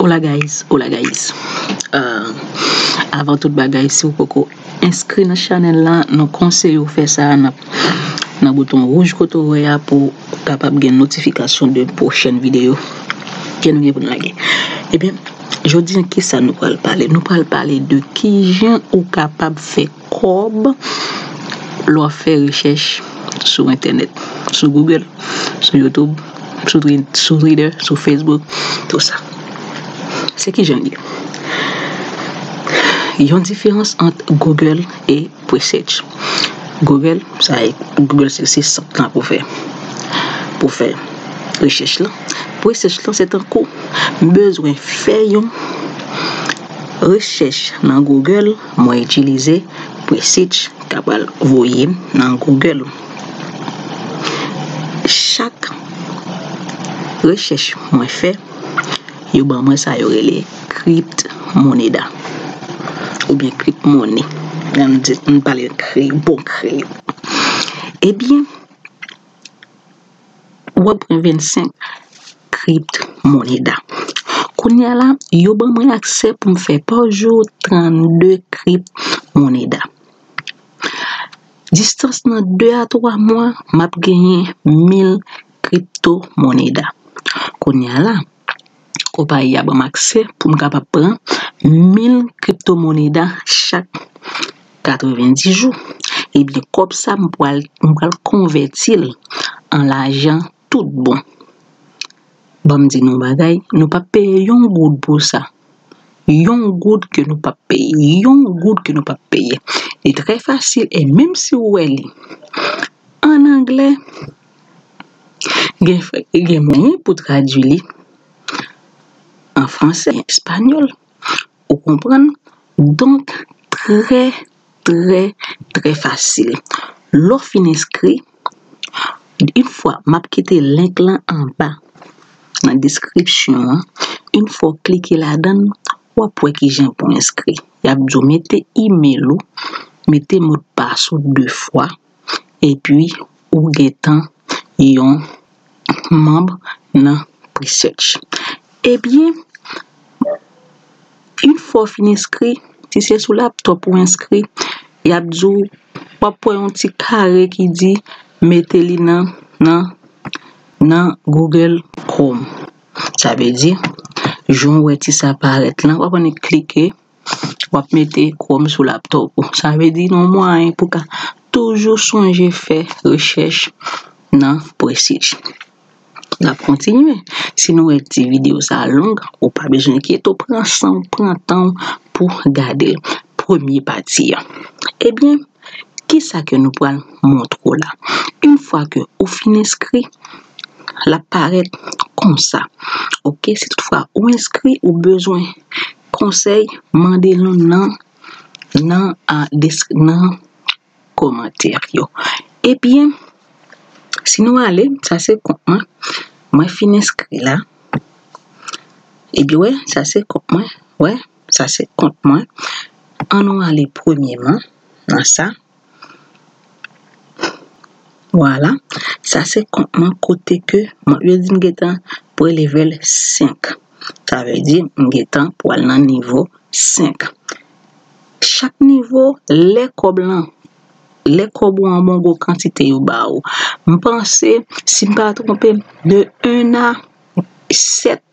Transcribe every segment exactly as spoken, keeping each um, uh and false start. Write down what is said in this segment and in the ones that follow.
Hola guys, hola guys. Uh, avan tout bagay, si w poko enskri nan chanèl la, nou konseye w fè sa nan, nan bouton wouj kote w wè a pou w kapab gen notifikasyon de pwochèn videyo ke nou gen pou n lage. Ebyen, jodi a, kisa nou pral pale? Nou pral pale de kijan ou kapab fè kòb lè w ap fè rechèch sou entènèt, sou Google, sou YouTube, sou, sou Twitter, sou Facebook, tout sa. Se kijan l ye? Yon diferans ant Google e Presearch. Google, sa e, Google se, se sant lan pou fè, pou fè rechèch lan. Presearch lan, se tankou m bezwen fè yon rechèch nan Google, mwen itilize Presearch k ap pral voye m nan Google. Chak rechèch mwen fè, yo ban mwen sa yo rele kriptmoneda oubyen kriptmone. Ann di, ann pale krey-, bon kreyòl. Ebyen, w ap pran vennsenk kriptmoneda. Kounye a la, yo ban mwen aksè pou m fè pa jou trannde kriptmoneda. Distans nan de a twa mwa, m ap genyen mil kriptomoneda. Kounye a la, konpayi a ban m aksè pou m kapab pran mil kriptomoneda chak katrevenndis jou. Ebyen, kòb sa, m pral, m pral konvèti l an lajan tout bon. Ban m di nou yon bagay, nou p ap peye yon goud pou sa. Yon goud ke nou p ap peye. Yon goud ke nou p ap peye. Li trè fasil, e menm si w wè li an anglè, gen, gen mwayen pou tradui li an fransè, an espanyòl. Ou konprann? Donk, trè, trè, trè fasil. Lè w fin enskri, yon fwa, m ap kite link lan anba, nan deskripsyon an. Yon fwa w klike ladan l, w ap wè kijan pou w enskri. Y ap di w mete email ou, mete modpas ou de fwa, epi ou gentan yon manm nan Presearch. Ebyen, yon fwa w fin enskri, si se sou laptop ou enskri, y ap di w, w ap wè yon ti kare ki di mete li nan, nan, nan Google Chrome. Sa vle di, jan w wè ti sa parèt lan, w ap annik klike, w ap mete Chrome sou laptop ou. Sa vle di, yon mwayen pou w ka toujou sonje fè rechèch nan Presearch. N ap kontinye. Si nou wè ti videyo sa a long, ou pa bezwen enkyete w, pran san w, pran tan w pou gade l. Premye pati a. Ebyen, kisa ke nou pral montre w la? Yon fwa ke ou fin enskri, l ap parèt konsa. Oke, si toutfwa ou enskri, ou bezwen konsèy, mande nou nan, nan, a, desk-, nan kòmantè yo. Ebyen, si nou ale, sa se kont mwen. Mwen fin enskri la. Ebyen, wè, sa se kont mwen. Wè, sa se kont mwen. Ann nou ale premyeman nan sa. Vwala. Sa se kont mwen kote ke mwen, yo di m gentan pou level senk. Sa vle di m gentan pou al nan nivo senk. Chak nivo, lè kòb lan, lè kòb ou an bon gwo kantite yo ba ou. M panse, si m pa twonpe m, de en a sèt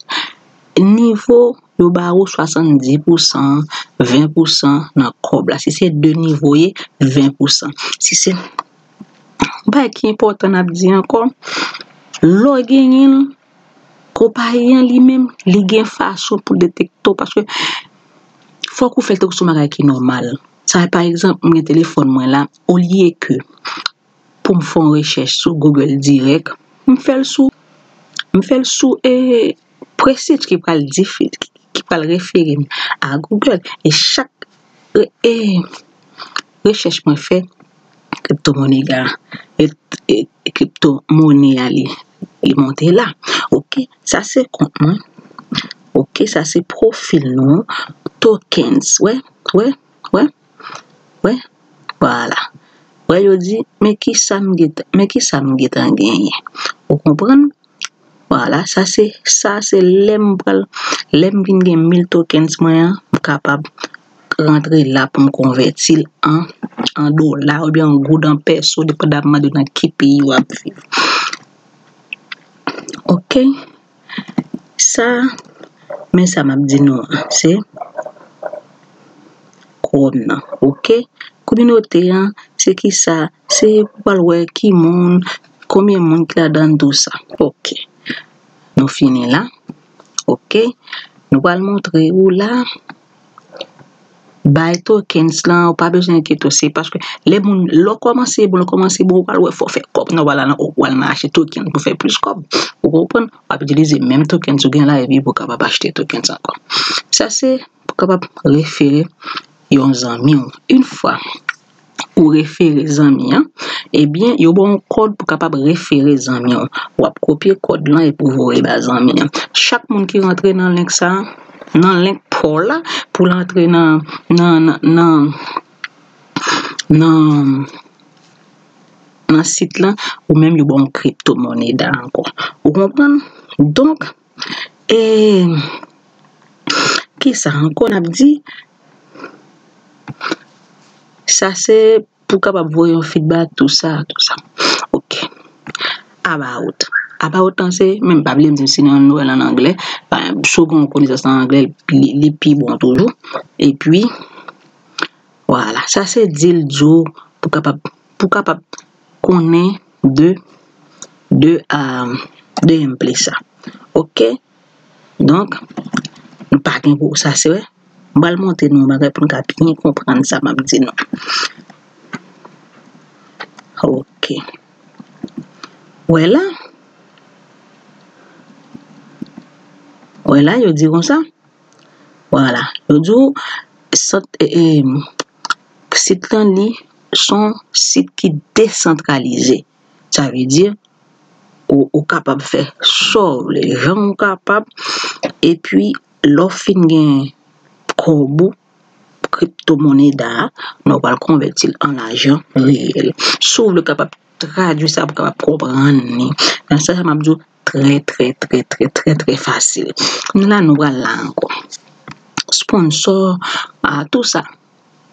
nivo, yo ba ou swasanndis pousan, ven pousan nan kòb la. Si se de nivo ye, ven pousan. Si se, yon bagay ki enpòtan n ap di ankò, lè w genyen l, konpayi an li menm, li gen fason pou detekte w, paske fòk ou fè l tankou se yon bagay ki nòmal. Sa, pa egzanp, m gen telefòn mwen la, olye ke pou m fè yon rechèch sou Google dirèk, m fè l sou, m fè l sou, e, Presearch ki pral difi-, ki pral refere m a Google. E chak, e, e, rechèch mwen fè, kriptomoneda, e, e, kriptomoneda li, li monte la. Oke, sa se kont mwen. Oke, sa se pwofil nou. Tokens, wè, wè, wè, wè. Vwala. Wè, yo di, men ki sa m gentan, men ki sa m gentan genyen. Ou konprann? Vwala, sa se, sa se lè m pral, lè m vin gen mil tokens mwen an, m kapab rantre la pou m konvèti l an, an dola oubyen an goud, an pèso, depandaman de nan ki peyi w ap viv. Ok. Sa, men sa m ap di nou an, se Chrome nan, ok? Kominote an, se ki sa? Se pou al wè ki moun, konbyen moun ki ladan, tou sa. Ok. Nou fini la. Ok. Nou pral montre ou la. Bay tokens lan, ou pa bezwen enkyete w, se paske lè moun, lè w kòmanse bon, lè w kòmanse bon, ou pral wè fò w fè kòb nan, vwala, nan, ou pral nan achte tokens pou fè plis kòb. Ou konprann? W ap itilize menm tokens ou gen la, epi pou w kapab achte tokens ankò. Sa se pou w kapab refere yon zanmi w. Yon fwa ou refere zanmi an, ebyen, yo ba w yon kòd pou w kapab refere zanmi w. W ap kopye kòd lan epi w voye ba zanmi an. Chak moun ki rantre nan link sa, nan link pa w la, pou l antre nan, nan, nan, nan, nan, nan sit lan, ou menm yo ba w yon kripto moneda ankò. Ou konprann? Donk, e, ki sa ankò n ap di? Sa se pou kapab voye yon feedback, tou sa, tou sa. Ok. About. About lan se, menm pa bliye m di m si nou wè l an anglè, pa, si w gen yon konesans an anglè, li, li pi bon toujou. Epi, vwala, sa se di l di w pou kapab, pou kapab konnen de, de, ah, de gameplay sa. Ok? Donk, nou pa gen gwo sa, se vre. M pral montre nou yon bagay pou nou ka byen konprann sa m ap di nou. Ok. Wè la. Wè la, yo di konsa. Vwala. Yo di w, sant, e, e, sit lan, li, se yon sit ki desantralize. Sa vle di, ou, ou kapab fè sa w vle, jan w kapab, epi lè w fin gen kòb ou, kripto moneda a, nou pral konvèti l an lajan reyèl. Si w vle kapab tradui sa pou kapab konprann li, nan sans sa m ap di w, trè, trè, trè, trè, trè, trè fasil. Kounye a la, nou pral la ankò. Sponsò, a, tou sa.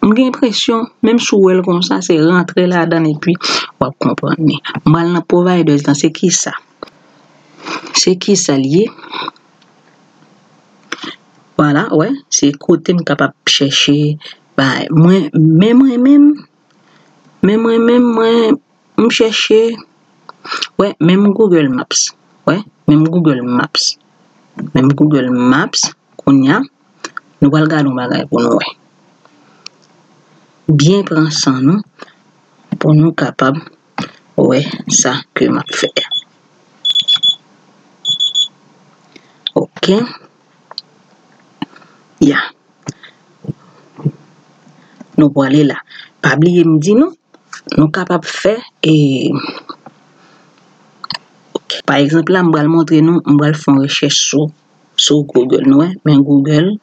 M gen enpresyon, menm si w wè l konsa, se rantre ladan l epi w ap konprann li. M pral nan providers lan, se ki sa? Se ki sa l ye? Vwala, wè, se kote m kapab chèche bagay. Mwen, men mwen menm, men mwen menm, mwen, m chèche, wè, menm Google Maps. Wè, menm Google Maps. Menm Google Maps, kounye a, nou pral gade yon bagay pou nou wè. Byen pran san nou pou nou kapab wè sa ke m ap fè. Ok. Ya. Nou prale la. Pa bliye m di nou, nou kapab fè, e, ok. Pa egzanp, la, m pral montre nou, m pral fè yon rechèch sou, sou Google. Nou wè, men Google,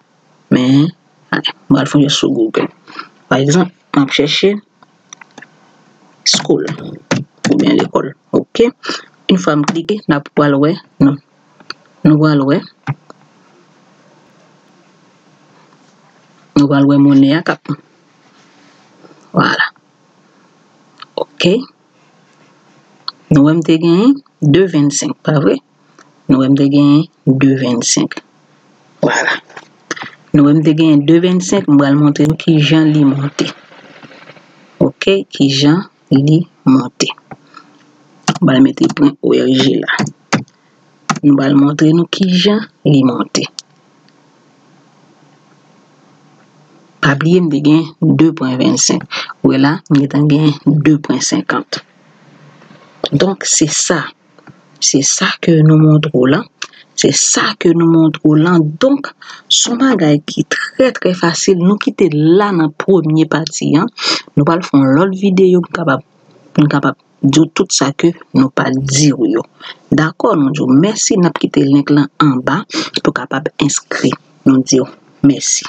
men, m pral fè yon rechèch sou Google. Pa egzanp, m ap chèche school, oubyen lekòl. Ok. Yon fwa m klike, n ap pral wè, nou, nou pral wè. Nou pral wè monnen an k ap. Vwala. Ok. Nou wè m te genyen de vennsenk, pa vre? Nou wè m te genyen de vennsenk. Vwala. Nou wè m te genyen de vennsenk, m pral montre nou kijan li monte. Ok, kijan li monte. M pral mete pwen O R G la. M pral montre nou kijan li monte. Pa bliye, m te gen de pwen vennsenk. Ou wè la, m gentan gen de pwen senkant. Donk, se sa. Se sa ke nou montre w lan. Se sa ke nou montre w lan. Donk, se yon bagay ki trè, trè fasil. Nou kite la nan premye pati an. Nou pral fè yon lòt videyo pou kapab, pou n kapab di w tout sa ke nou pa di w yo. Dakò, nou di w mèsi, n ap kite link lan anba pou kapab enskri. Nou di w mèsi.